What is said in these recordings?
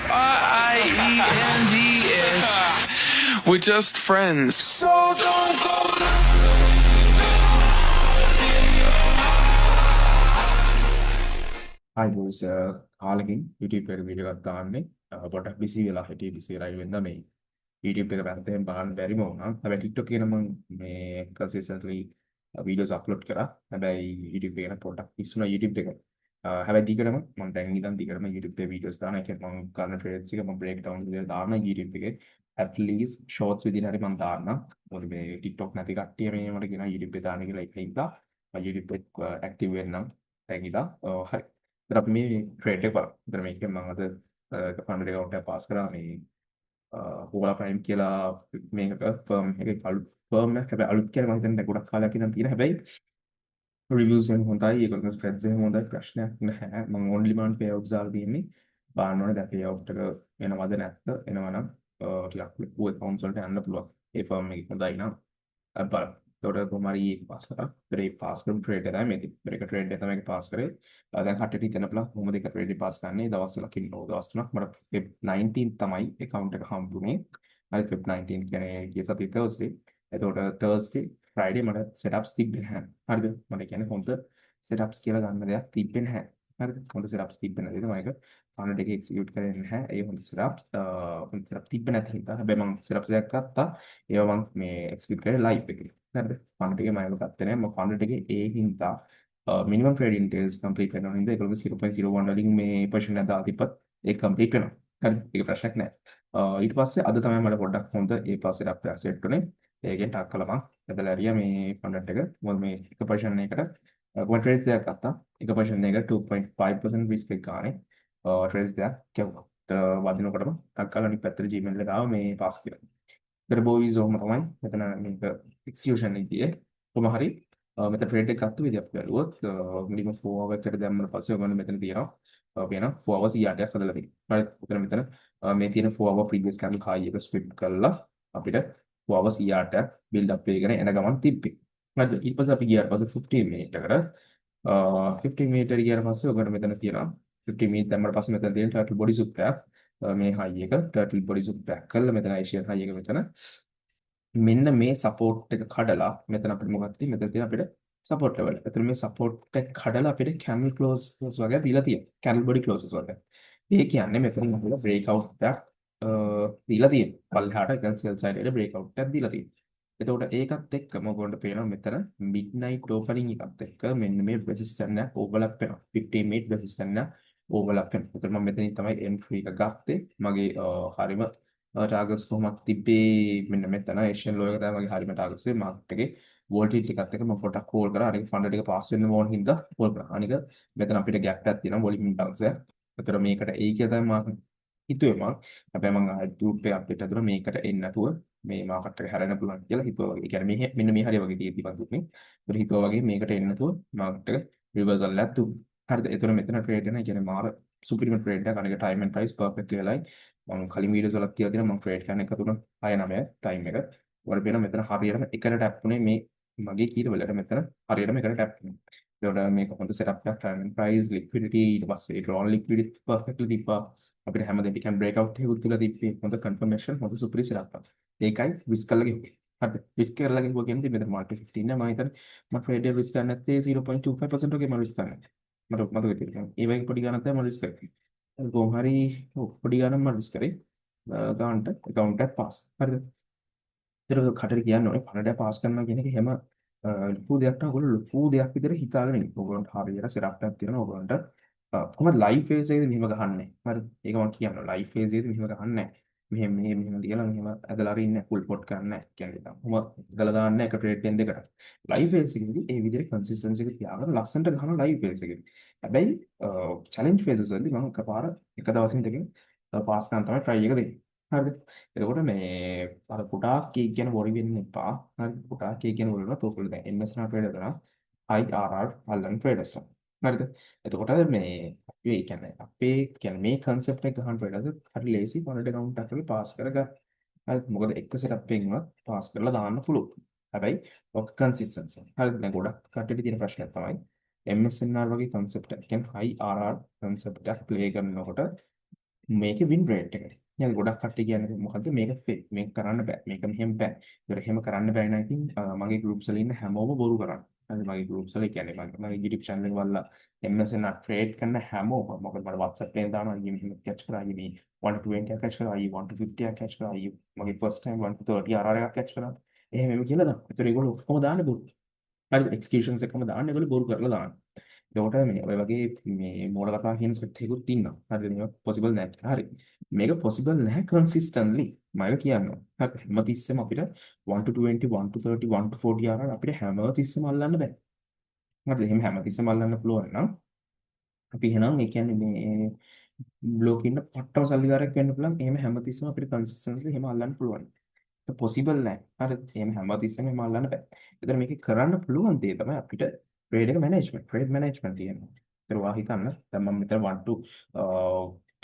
R I E N D S. We're just friends. So don't go to Hi boys, කාලෙකින් YouTube එකේ video එකක් දාන්නේ. පොඩ්ඩක් busy වෙලා හිටියේ. බිසි වෙලා ඉන්න මේ YouTube එක පැත්තෙන් බලන්න බැරිම වුණා. හැබැයි TikTok එකේ නම් මම මේ consistently videos upload කරා. හැබැයි YouTube එක නම් පොඩ්ඩක් මිස් වුණා YouTube එක. හැබැයි දිගටම මම දැන් ඉඳන් දිගටම YouTube එකේ වීඩියෝස් දානවා. ඒ කියන්නේ මම කරන ට්‍රේඩ්ස් එක මම බ්‍රේක් ඩවුන් විදියට දානවා YouTube එකේ. At least shorts විදියට හරි මම දාන්නම්. මොකද මේ TikTok නැති කට්ටිය මේ මට කියනවා YouTube එකේ දාන්න කියලා. ඒක හින්දා මම YouTube එක ඇක්ටිව් වෙන්නම් දැන් ඉඳන්. හරි. ඒතර අපි මේ ට්‍රේඩ් එක බලමු. ඒතර මේකෙන් මම අද එක ෆන්ඩ් ඇකවුන්ට් එක පාස් කරා මේ හෝලා ප්‍රයිම් කියලා මේකක ෆර්ම් එකේ. අලුත් ෆර්ම් එකක්. හැබැයි අලුත් කියලා මම හිතන්නේ දැන් ගොඩක් කාලයක් ඉඳන් තියෙන. හැබැයි රිවිව්ස් එහෙම හොඳයි. ඒගොල්ලෝගේ ස්ප්‍රෙඩ්ස් එහෙම හොඳයි. ප්‍රශ්නයක් නැහැ. මම ඔන් ඩිමාන්ඩ් පේ අවුට්ස් දාලා තියෙන්නේ. බලන්න ඕනේ දැන් පේ අවුට් එක එනවද නැත්ද. එනවා නම් ටිකක් ලොකු ඇකවුන්ට්ස් වලට යන්න පුළුවන්. ඒ ෆර්ම් එකේ හොඳයි නම් අපි බලමු. ඒකට කොහොම හරි ඒක පාස් කරා. ඒතර ඒ පාස් කරපු ට්‍රේඩ් එක තමයි මේක. ඒතර එක ට්‍රේඩ් එක තමයි ඒක පාස් කරේ. දැන් කට්ටියට හිතන්න පුළුවන් කොහොමද එක ට්‍රේඩ් එක පාස් කරන්නේ දවස් තුනක් ඉන්න ඕන. දවස් තුනක් මට Feb 19 තමයි ඇකවුන්ට් එක හම්බුනේ. හරි, Feb 19 කියන්නේ ගිය සතියේ Thursday. එතකොට Thursday, Friday මට සෙටප්ස් තිබ්බේ නැහැ. හරිද? මට කියන්නේ හොඳ සෙටප්ස් කියලා ගන්න දෙයක් තිබ්බේ නැහැ. හරිද? හොඳ සෙටප්ස් තිබ්බේ නැති. මම ඒක ෆන්ඩ් එක එක්සිකියුට් කරේ නැහැ. ඒ හොඳ සෙටප්ස්, හොඳ සෙටප් තිබ්බේ නැති හින්දා. හැබැයි මම සෙටප්ස් එකක් ගත්තා. ඒවා මම මේ එක්සිකියුට් කරේ ලයිව් එකේ. හරිද? ෆන්ඩ් එකේ මම ඒක ගත්තේ නැහැ. මම ෆන්ඩ් එකේ ඒ හින්දා මිනිමම් ට්‍රේඩින් ඩේස් කම්ප්ලීට් වෙනවා හින්දා ඒගොල්ලෝ 0.01 වලින් මේ පොසිෂන් එක දාලා තිබ්බත් ඒක කම්ප්ලීට් වෙනවා. හරි, ඒක ප්‍රශ්නයක් නෑ. ඊට පස්සේ අද තමයි මට පොඩ්ඩක් හොඳ ඒ ප්ලස් සෙටප් එකක් සෙට් වුණේ. ඒකෙන් ටක් කළා මං ඇදලා ඇරියා මේ ෆන්ඩ් එක. මොකද මේ එක පොසිෂන් එකකට කොහොම ට්‍රේඩ්ස් දෙකක් ගත්තා. එක පොසිෂන් එකකට 2.5% රිස්ක් එක ගානේ ට්‍රේඩ්ස් දෙකක් ගැහුවා. ඒතර වදිනකොටම ටක් ගාලා අනිත් පැත්තට Gmail එක ආවා මේ පාස් කියලා. ඒතර බෝයිස්, ඔහොම තමයි මෙතන මේක එක්සිකියුෂන් එක ගියේ. කොහොම හරි මෙතන ට්‍රේඩ් එක ගත්ත විදිහ අපි බැලුවොත්, මිනිමම් 4 hour එකට දැම්මම පස්සේ ඔයගොල්ලෝ මෙතන තියෙනවා පේනවා 4 hours ERට එකක් හදලා තියෙනවා. හරි. එතන මෙතන මේ තියෙන 4 hour previous candle high එක ස්විප් කරලා අපිට 4 hours ERට එකක් බිල්ඩ් අප් වෙගෙන එන ගමන් තිබ්බේ. හරිද? ඊට පස්සේ අපි ගියාට පස්සේ 15 minute එකට, 15 minute එකට ගියාට පස්සේ ඔයගොල්ලෝ මෙතන තියෙනවා 15 minute දැම්මට පස්සේ මෙතන තියෙන turtle body soup එකක්. මේ high එක turtle body soup එකක් කරලා මෙතන Asian high එක මෙතන මෙන්න මේ සපෝට් එක කඩලා මෙතන අපිට මොකක්ද තියෙන්නේ? මෙතන තියෙන අපිට සපෝට් ලෙවල්. එතන මේ සපෝට් එක කඩලා අපිට කැන්ඩල් ක්ලෝසස් වගේ දීලා තියෙනවා. කැන්ඩල් බොඩි ක්ලෝසස් වගේ. ඒ කියන්නේ මෙතන අපිට බ්‍රේක් අවුට් එකක් දීලා තියෙනවා. පල්ලෙහාට කියන්නේ සෙල් සයිඩ් එකට බ්‍රේක් අවුට් එකක් දීලා තියෙනවා. එතකොට ඒකත් එක්කම ඔයගොල්ලන්ට පේනවා මෙතන මිඩ්නයිට් ඕපනින් එකත් එක්ක මෙන්න මේ රෙසිස්ටන්ස් එක ඕවර්ලැප් වෙනවා. 15 මිනිට් රෙසිස්ටන්ස් එක ඕවර්ලැප් වෙනවා. එතකොට මම මෙතනින් තමයි M3 එක ගත්තේ. මගේ හරිම ටාගට්ස් කොහොමද තිබ්බේ? මෙන්න මෙතන ඒෂියන් ලෝ එක තමයි මගේ හරිම ටාගට්ස් එක. මාකට් එකේ වොලටිලිටි එකත් එක්ක මම පොඩ්ඩක් හෝල්ඩ් කරා. අනික ෆන්ඩ් ටික පාස් වෙන්න ඕන හින්දා හෝල්ඩ් කරා. අනික මෙතන අපිට ගැප් එකක් තියෙනවා, වොලියුම් ඉම්බැලන්ස් එකක්. එතකොට මේකට එයි කියලා තමයි මම හිතුවේ මං. හැබැයි මං ආයෙත් ගෲප් එක අප්ඩේට් හදුවා මේකට එන්නේ නැතුව මේ මාකට් එක හැරෙන්න පුළුවන් කියලා හිතුවා වගේ. ඒ කියන්නේ මේ මෙන්න මේ හරිය වගේ තියෙද්දි මං දුන්නේ. ඒතර හිතුවා වගේ මේකට එන්නේ නැතුව මාකට් එක රිවර්සල් එකක් දුන්නා. හරිද? එතන මෙතන ට්‍රේඩ් වෙන කියන්නේ මාර සුපිරිම ට්‍රේඩ් එකක්. අනික ටයිම් ඇන්ඩ් ප්‍රයිස් පර්ෆෙක්ට්ලි වෙලයි. මං කලින් වීඩියෝස් වලත් කියලා තියෙනවා මං ට්‍රේඩ් කරන 1 3 6 9 ටයිම් එක. ඔයාලට පේනවා මෙතන හරියටම එකට ටැප් වුණේ මේ මගේ කීර වලට මෙතන හරියටම එකට ටැප් වුණා. ඒතකොට මේක හොඳ සෙටප් එකක්. ටයිම් ඇන්ඩ් ප්‍රයිස්, ලික්විඩිටි, ඊට පස්සේ ඩ්‍රෝන් ලික්විඩිටි පර්ෆෙක්ට්ලි තිබ්බා. අපිට හැමදේම ටිකන් බ්‍රේක් අවුට් එකකුත් තියලා තිබ්බේ. හොඳ කන්ෆර්මේෂන්, හොඳ සුපිරි සෙටප් එකක්. ඒකයි රිස්ක් කරලා ගිහුවේ. හරිද? රිස්ක් කරලා ගිහුවා කියන්නේ මෙතන මල්ටි 15 නෑ. මම හිතන්නේ මම ට්‍රේඩ් එක රිස්ක් කරන්නේ නැත්තේ 0.25% වගේ මම රිස්ක් කරන්නේ. මට මතක තියෙනවා. ඒ වගේ පොඩි ගාණක් තමයි මම රිස්ක් කරේ. කොහොම හරි ඔව් පොඩි ගාණක් මම රිස්ක් කරේ. ගානට ඇකවුන්ට් එකක් පාස්. හරිද? ඒතර කටට කියන්න ඕනේ ෆන්ඩ් එක පාස් කරනවා කියන එක එහෙම ලොකු දෙයක් නෑ. ඔයගොල්ලෝ ලොකු දෙයක් විතර හිතාගෙන ඉන්න. ඔයගොල්ලන්ට හරියට සෙටප් එකක් තියෙනවා. ඔයගොල්ලන්ට කොහොමද ලයිව් ෆේස් එකේදී මෙහෙම ගහන්නේ? හරි. ඒක මම කියන්න. ලයිව් ෆේස් එකේදී මෙහෙම ගහන්නේ නැහැ. මෙහෙම මෙහෙම මෙහෙම තියලා මෙහෙම ඇදලා අර ඉන්නේ ෆුල් පොට් කරන්නේ නැහැ. කියන්නේ නිකන් කොහොම ඇදලා දාන්නේ එක ට්‍රේඩ් එකෙන් දෙකට. ලයිව් ෆේස් එකේදී ඒ විදිහට කන්සිස්ටන්සි එක තියාගෙන ලස්සනට ගහන ලයිව් ෆේස් එකේදී. හැබැයි චැලෙන්ජ් ෆේසස් වලදී මම එකපාර එක දවසින් දෙකකින් පාස් කරන් තමයි ට්‍රයි එක දෙන්නේ. හරිද? එතකොට මේ අර ගොඩාක් ඒක ගැන වොරි වෙන්න එපා. හරි. ගොඩාක් ඒක ගැන වොරි වුණොත් ඔයගොල්ලෝ දැන් MSNR trader නම් IRR අල්ලන ට්‍රේඩර්ස්ලා. හරිද? එතකොට මේ අපි ඒ කියන්නේ අපේ කියන්නේ මේ කන්සෙප්ට් එක ගහන ට්‍රේඩර්ස් හරි ලේසි ෆන්ඩ් ඇකවුන්ට් එකක් වගේ පාස් කරගන්න. හරිද? මොකද එක සෙටප් එකකින් උනත් පාස් කරලා දාන්න පුළුවන්. හැබැයි ඔක කන්සිස්ටන්සි. හරිද? දැන් ගොඩක් කට්ටියට තියෙන ප්‍රශ්නයක් තමයි MSNR වගේ කන්සෙප්ට් එක කියන්නේ high RR concept එකක් ප්ලේ කරනකොට මේකේ වින් රේට් එක. නේද? ගොඩක් කට්ටිය කියන්නේ මොකද්ද මේක ෆේක්, මේක කරන්න බෑ, මේක මෙහෙම බෑ. ඒතර එහෙම කරන්න බෑ නම් ඉතින් මගේ ගෲප්ස් වල ඉන්න හැමෝම බොරු කරන්නේ. හරි, මගේ ගෲප්ස් වල කියන්නේ මගේ YouTube channel එක බලලා MSN trade කරන හැමෝම, මොකද මට WhatsApp එකෙන් දානවා, අයියේ මෙහෙම කැච් කරා, අයියේ මේ 1 to 20 එකක් කැච් කරා, අයියේ 1 to 50 එකක් කැච් කරා, අයියේ මගේ ෆස්ට් ටයිම් 1 to 30 RR එකක් කැච් කරා. එහෙම එහෙම කියලා දානවා. ඒතර ඒගොල්ලෝ ඔක්කොම දාන්නේ බොරු. හරිද? එක්සිකියුෂන්ස් එකම දාන්නේ ඒගොල්ලෝ බොරු කරලා දාන්නේ. එතකොට මේ ඔය වගේ මේ මෝඩ කතා කියන සෙට් එකකුත් ඉන්නවා. හරිද? මේක පොසිබල් නෑ කියලා. හරි. මේක පොසිබල් නැහැ කන්සිස්ටන්ට්ලි. මම ඒක කියන්නවා. හරි. හැමතිස්සෙම අපිට 1 to 20, 1 to 30, 1 to 40 RR අපිට හැමතිස්සෙම අල්ලන්න බෑ. හරිද? එහෙම හැමතිස්සෙම අල්ලන්න පුළුවන් නම් අපි එහෙනම් ඒ කියන්නේ මේ ලෝකෙ ඉන්න පට්ටම සල්ලිකාරයෙක් වෙන්න පුළුවන්. එහෙම හැමතිස්සෙම අපිට කන්සිස්ටන්ට්ලි එහෙම අල්ලන්න පුළුවන්. ඒක පොසිබල් නෑ. හරිද? එහෙම හැමතිස්සෙම එහෙම අල්ලන්න බෑ. ඒතර මේකේ කරන්න පුළුවන් දේ තමයි අපිට ට්‍රේඩ් එක මැනේජ්මන්ට්, ට්‍රේඩ් මැනේජ්මන්ට් තියෙනවා. ඒතර ඔයා හිතන්න දැන් මම මෙතන 1 to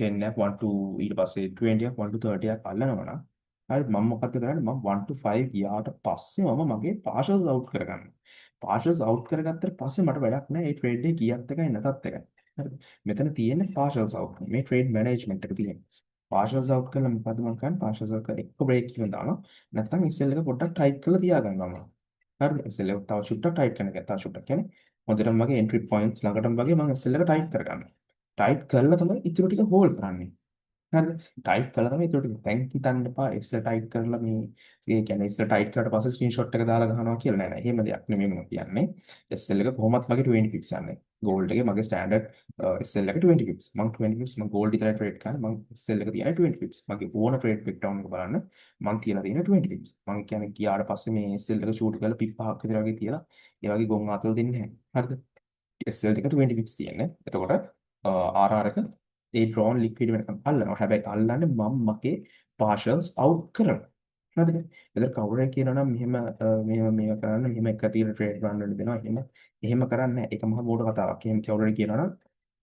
10 එකක්, 1 to ඊට පස්සේ 20 එකක්, 1 to 30 එකක් අල්ලනවා නම්, හරි, මම මොකද්ද කරන්නේ? මම 1 to 5 ගියාට පස්සේ මම මගේ පාර්ෂල්ස් අවුට් කරගන්නවා. පාර්ෂල්ස් අවුට් කරගත්තට පස්සේ මට වැඩක් නෑ ඒ ට්‍රේඩ් එක ගියත් එකයි නැතත් එකයි. හරිද? මෙතන තියෙන්නේ පාර්ෂල්ස් අවුට්. මේ ට්‍රේඩ් මැනේජ්මන්ට් එක තියෙන්නේ. පාර්ෂල්ස් අවුට් කරලා මොකද්ද මම කරන්නේ? පාර්ෂල්ස් අවුට් කරලා එක්ක බ්‍රේක් ඉවන් දානවා. නැත්නම් SL එක පොඩ්ඩක් ටයිට් කරලා තියාගන්නවා මම. හරිද? SL එක තව චුට්ටක් ටයිට් කරන එක. තව චුට්ටක් කියන්නේ හොඳටම මගේ එන්ට්‍රි පොයින්ට්ස් ළඟටම වගේ මම SL එක ටයිට් කරගන්නවා. ටයිට් කරලා තමයි ඉතුරු ටික හෝල්ඩ් කරන්නේ. හරිද? ටයිට් කරලා තමයි ඉතුරු ටික. දැන් හිතන්න එපා SL tight කරලා මේ ඒ කියන්නේ SL tight කරාට පස්සේ ස්ක්‍රීන්ෂොට් එක දාලා ගහනවා කියලා. නෑ නෑ, එහෙම දෙයක් නෙමෙයි මම කියන්නේ. SL එක කොහොමත් මගේ 20 පිප්ස් යන්නේ. ගෝල්ඩ් එකේ මගේ ස්ටෑන්ඩඩ් SL එක 20 පිප්ස්. මං 20 පිප්ස්, මං ගෝල්ඩ් විතරයි ට්‍රේඩ් කරන්නේ. මං SL එක තියන්නේ 20 පිප්ස්. මගේ ඕන ට්‍රේඩ් බ්‍රේක්ඩවුන් එක බලන්න මං තියලා තියෙන්නේ 20 පිප්ස්. මං කියන්නේ ගියාට පස්සේ මේ SL එක ෂූට් කරලා පිප් පහක් විතර වගේ තියලා ඒ වගේ ගොන් ආතල් දෙන්නේ නැහැ. හරිද? SL එක 20 පිප්ස් තියෙන්නේ. එතකොට RR එක ඒ ඩ්‍රෝන් ලික්විඩ් වෙනකම් අල්ලනවා. හැබැයි අල්ලන්නේ මම මගේ පාර්ෂල්ස් අවුට් කරලා. හරිද? එතකොට කවුරු හරි කියනවා නම් මෙහෙම මෙහෙම මේව කරන්න, මෙහෙම එක තියෙන ට්‍රේඩ් රන් වෙන්න දෙනවා. එහෙම එහෙම කරන්නේ නැහැ. ඒක මහා මෝඩ කතාවක්. එහෙම කවුරු හරි කියනවා නම්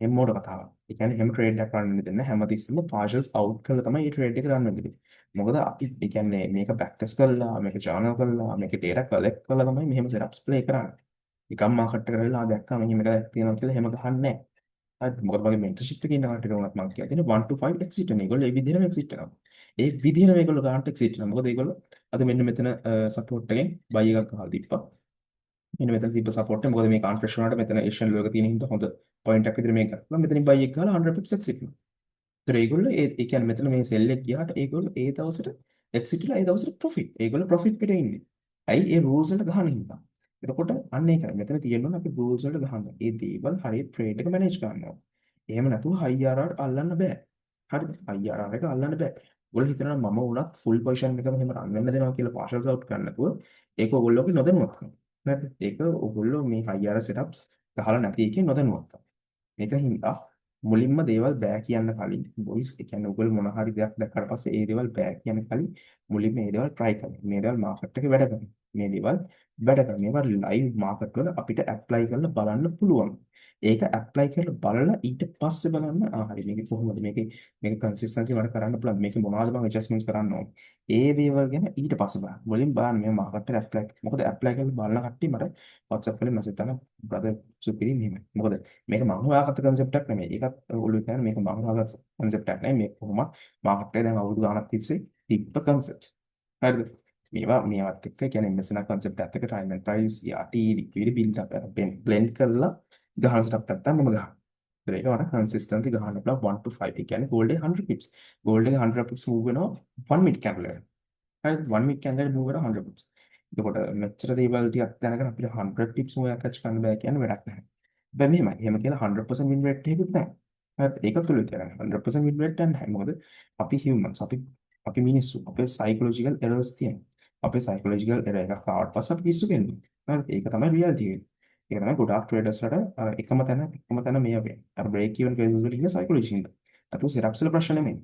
එහෙම මෝඩ කතාවක්. ඒ කියන්නේ එහෙම ට්‍රේඩ් එකක් රන් වෙන්න දෙන්න හැමතිස්සෙම පාර්ෂල්ස් අවුට් කරලා තමයි මේ ට්‍රේඩ් එක රන් වෙන්න දෙන්නේ. මොකද අපි ඒ කියන්නේ මේක බෑක් ටෙස්ට් කරලා, මේක ජර්නල් කරලා, මේක ඩේටා කලෙක්ට් කරලා තමයි මෙහෙම සෙටප්ස් ප්ලේ කරන්නේ. නිකම් මාකට් එකට වෙලා දැක්කම මෙහෙම එකක් තියෙනවා කියලා එහෙම ගහන්නේ නැහැ. හරිද? මොකද මගේ මෙන්ටර්ෂිප් එකේ ඉන්න කට්ටියට උනත් මම කියලා තියෙන්නේ 1 to 5 exit වෙන. ඒගොල්ලෝ ඒ විදිහටම එක්සිට් වෙනවා. ඒ විදිහටම ඒගොල්ලෝ ගන්නට එක්සිට් වෙනවා. මොකද ඒගොල්ලෝ අද මෙන්න මෙතන සපෝට් එකෙන් බයි එකක් ගහලා තිබ්බා. මෙන්න මෙතන තිබ්බ සපෝට් එක, මොකද මේ කන්ෆ්‍රෙෂ් වුණාට මෙතන ඒෂියන් ලෝ එක තියෙන හින්දා හොඳ පොයින්ට් එකක් විතර මේක ගත්තා. මෙතනින් බයි එක ගහලා 100 පිප්ස් එක්සිට් වෙනවා. ඒතර ඒගොල්ලෝ ඒ ඒ කියන්නේ මෙතන මේ සෙල් එක ගියාට ඒගොල්ලෝ ඒ දවසට එක්සිට් වෙලා ඒ දවසට ප්‍රොෆිට්. ඒගොල්ලෝ ප්‍රොෆිට් පිට ඉන්නේ. ඇයි? ඒ රූල්ස් වලට ගහන හින්දා. එතකොට අන්න ඒකයි. මෙතන තියෙන්න ඕන අපි රූල්ස් වලට ගහන්න. ඒ දේවල් හරියට ට්‍රේඩ් එක මැනේජ් කරන්න ඕන. එහෙම නැතුව හයි RR අල්ලන්න බෑ. හරිද? හයි RR එක අල්ලන්න බෑ. ඔයගොල්ලෝ හිතනවා මම වුණත් ෆුල් පොසිෂන් එකම එහෙම රන් වෙන්න දෙනවා කියලා පාර්ෂල්ස් අවුට් කරන්න නැතුව, ඒක ඔයගොල්ලෝගේ නොදැනුවත්කම. හරිද? ඒක ඔයගොල්ලෝ මේ හයි RR සෙටප්ස් ගහලා නැති එකේ නොදැනුවත්කම. මේක හින්දා මුලින්ම දේවල් බෑ කියන්න කලින් බොයිස්, ඒ කියන්නේ ඔයගොල්ලෝ මොන හරි දෙයක් දැක්කට පස්සේ ඒ දේවල් බෑ කියන කලින් මුලින්ම මේ දේවල් try කරන්න. මේ දේවල් මාකට් එකේ වැඩ කරනවා. මේ දේවල් වැඩ කරනවා. මේවා ලයිව් මාකට් වල අපිට ඇප්ලයි කරලා බලන්න පුළුවන්. ඒක ඇප්ලයි කරලා බලලා ඊට පස්සේ බලන්න, ආ හරි, මේක කොහොමද, මේකේ මේක කන්සිස්ටන්ට්ලි මට කරන්න පුළුවන්, මේකේ මොනවද මම ඇඩ්ජස්ට්මන්ට්ස් කරන්න ඕන, ඒ දේවල් ගැන ඊට පස්සේ බලන්න. මුලින් බලන්න මේ මාකට් එකට ඇප්ලයි. මොකද ඇප්ලයි කරලා බලන කට්ටිය මට WhatsApp වලින් මැසේජ් දාන, බ්‍රදර් සුපිරි මෙහෙමයි. මොකද මේක මං හොයාගත්ත කන්සෙප්ට් එකක් නෙමෙයි. ඒකත් ඔළුවේ තියාගන්න, මේක මං හොයාගත්ත කන්සෙප්ට් එකක් නෙමෙයි. මේක කොහොමත් මාකට් එකේ දැන් අවුරුදු ගාණක් තිස්සේ තිබ්බ කන්සෙප්ට්. හරිද? මේවා මේවත් එක්ක කියන්නේ MSNR concept එකත් එක්ක time and price, ERT, liquidity build up blend කරලා ගහන සෙටප් එකක් තමයි මම ගහන්නේ. ඒතර ඒක මට කන්සිස්ටන්ට්ලි ගහන්න පුළුවන් 1 to 5. ඒ කියන්නේ ගෝල්ඩ් එක 100 pips. Gold එක 100 pips move වෙනවා 1 minute candle එකට. හරිද? 1 minute candle එක move වෙනවා 100 pips. එතකොට මෙච්චර දේවල් ටිකක් දැනගෙන අපිට 100 pips move එකක් කැච් කරන්න බෑ කියන්නේ වැඩක් නැහැ. හැබැයි මෙහෙමයි. එහෙම කියලා 100% win rate එකකුත් නැහැ. හරි, ඒකත් ඔළුවේ තියාගන්න. 100% win rate එකක් නැහැ. මොකද අපි humans, අපි අපි මිනිස්සු, අපේ psychological errors තියෙනවා. අපේ psychological error එකක් ආවට පස්සේ අපි පිස්සු වෙන්නේ. හරි, ඒක තමයි රියැලිටි එක. ඒක තමයි ගොඩාක් ට්‍රේඩර්ස්ලට අර එකම තැන එකම තැන මේ වෙන්නේ. අර බ්‍රේක් ඉවන් ෆේසස් වල ඉන්න සයිකොලොජි හින්දා. අතු සෙටප්ස් වල ප්‍රශ්න නෙමෙයි.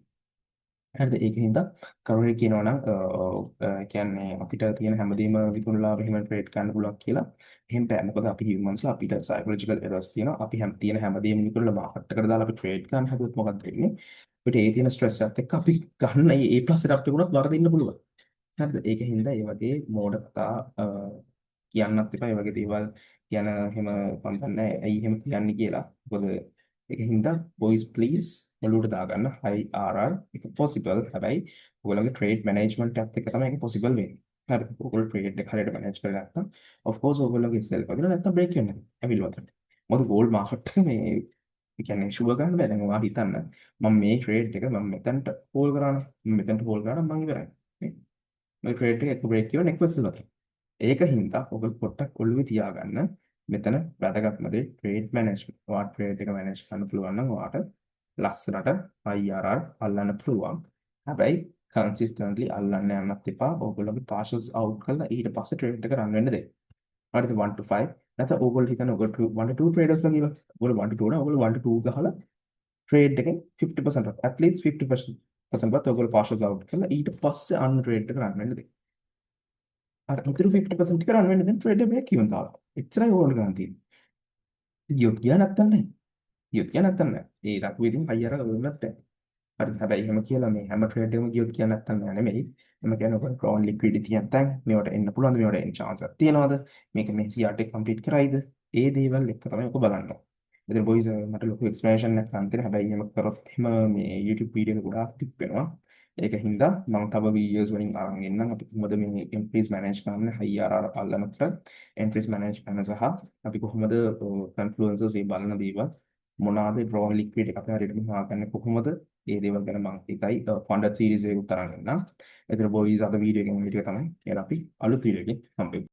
හරිද? ඒක හින්දා කවුරු හරි කියනවා නම් කියන්නේ අපිට තියෙන හැමදේම විකුණලා මෙහෙම ට්‍රේඩ් කරන්න පුළුවන් කියලා, එහෙම බෑ. මොකද අපි හියුමන්ස්ලා, අපිට සයිකොලොජිකල් එරර්ස් තියෙනවා. අපි හැම තියෙන හැමදේම විකුණලා මාකට් එකට දාලා අපි ට්‍රේඩ් කරන්න හැදුවොත් මොකක්ද වෙන්නේ? අපිට ඒ තියෙන ස්ට්‍රෙස් එකත් එක්ක අපි ගන්න ඒ A+ setup එක උනත් වරදින්න පුළුවන්. හරිද? ඒක හින්දා ඒ වගේ මෝඩ කතා කියන්නත් එපා. ඒ වගේ දේවල් කියන එහෙම මම දන්නේ නැහැ ඇයි එහෙම කියන්නේ කියලා. මොකද ඒක හින්දා boys, please ඔලුවට දාගන්න, high RR එක possible. හැබැයි ඔයගොල්ලෝගේ trade management එකත් එක්ක තමයි ඒක possible වෙන්නේ. හරිද? ඔයගොල්ලෝ trade එක හරියට manage කරලා නැත්නම් of course ඔයගොල්ලෝගේ SL වදිනවා, නැත්නම් break වෙන්න ඇවිල්ලා වදිනවා. මොකද gold market එක මේ ඒ කියන්නේ ෂුවර් ගන්න බෑ. දැන් ඔයා හිතන්න, මම මේ ට්‍රේඩ් එක මම මෙතනට හෝල්ඩ් කරා නම්, මම මෙතනට හෝල්ඩ් කරා නම් මං ඉවරයි. නේ? මේ ට්‍රේඩ් එක එක්ක බ්‍රේක් ඉවන් එක්ක SL වදිනවා. ඒක හින්දා ඔයගොල්ලෝ පොඩ්ඩක් ඔළුවේ තියාගන්න, මෙතන වැදගත්ම දේ ට්‍රේඩ් මැනේජ්මන්ට්. ඔයාට ට්‍රේඩ් එක මැනේජ් කරන්න පුළුවන් නම් ඔයාට ලස්සනට IRR අල්ලන්න පුළුවන්. හැබැයි කන්සිස්ටන්ට්ලි අල්ලන්න යන්නත් එපා. ඔයගොල්ලෝගේ පාර්ෂල්ස් අවුට් කරලා ඊට පස්සේ ට්‍රේඩ් එක රන් වෙන්න දෙන්න. හරිද? 1 to 5 නැත්නම් ඕගොල්ලෝ හිතන්න ඔයගොල්ලෝ 1 to 2 ට්‍රේඩර්ස් ලා කියලා. ඔයගොල්ලෝ 1 to 2 නම් ඔයගොල්ලෝ 1 to 2 ගහලා ට්‍රේඩ් එකෙන් 50% වත්, at least 50% වත් ඔයගොල්ලෝ පාර්ෂල්ස් අවුට් කරලා ඊට පස්සේ අන්න ට්‍රේඩ් එක රන් වෙන්න දෙන්න. අර ඉතුරු 50% ටික රන් වෙන්න දෙන්න, ට්‍රේඩ් එක බ්‍රේක් ඉවන් තාලා. එච්චරයි ඕගොල්ලෝ ගන්න තියෙන්නේ. ගියොත් ගියා, නැත්තම් නෑ. ගියොත් ගියා, නැත්තම් නෑ. ඒ ලකුව ඉතින් හයි අර වෙන්නත් බෑ. හරි, හැබැයි එහෙම කියලා මේ හැම ට්‍රේඩ් එකම ගියොත් ගියා, නැත්තම් නෑ නෙමෙයි. එහෙම කියන්නේ ඔයගොල්ලෝ ඩ්‍රෝන් ලික්විඩිටි තියෙන තැන් මේවට එන්න පුළුවන්ද, මේවට එන්න චාන්ස් එකක් තියනවද, මේක මේ CRT එක කම්ප්ලීට් කරයිද, ඒ දේවල් එක්ක තමයි ඔක බලන්න ඕනේ. ඉතින් බොයිස්, මට ලොකු එක්ස්ප්ලනේෂන් එකක් ගන්න තියෙන. හැබැයි එහෙම කරොත් එහෙම මේ YouTube video එක ගොඩාක් දික් වෙනවා. ඒක හින්දා මම තව වීඩියෝස් වලින් අරන් එන්නම්, අපි කොහොමද මේ එන්ට්‍රීස් මැනේජ් කරන්නේ, හයි RR අල්ලනකොට එන්ට්‍රීස් මැනේජ් කරන සහ අපි කොහොමද කන්ෆ්ලුවන්සස් ඒ බලන දේවල් මොනවාද, ඩ්‍රෝන් ලික්විඩ් එක අපි හරියටම හොයාගන්නේ කොහොමද, ඒ දේවල් ගැන මම එකයි ෆන්ඩඩ් සීරීස් එකකුත් අරන් එන්නම්. එතන බොයිස්, අද වීඩියෝ එකෙන් මේ ටික තමයි. එහෙනම් අපි අලුත් වීඩියෝ එකකින් හම්බෙමු.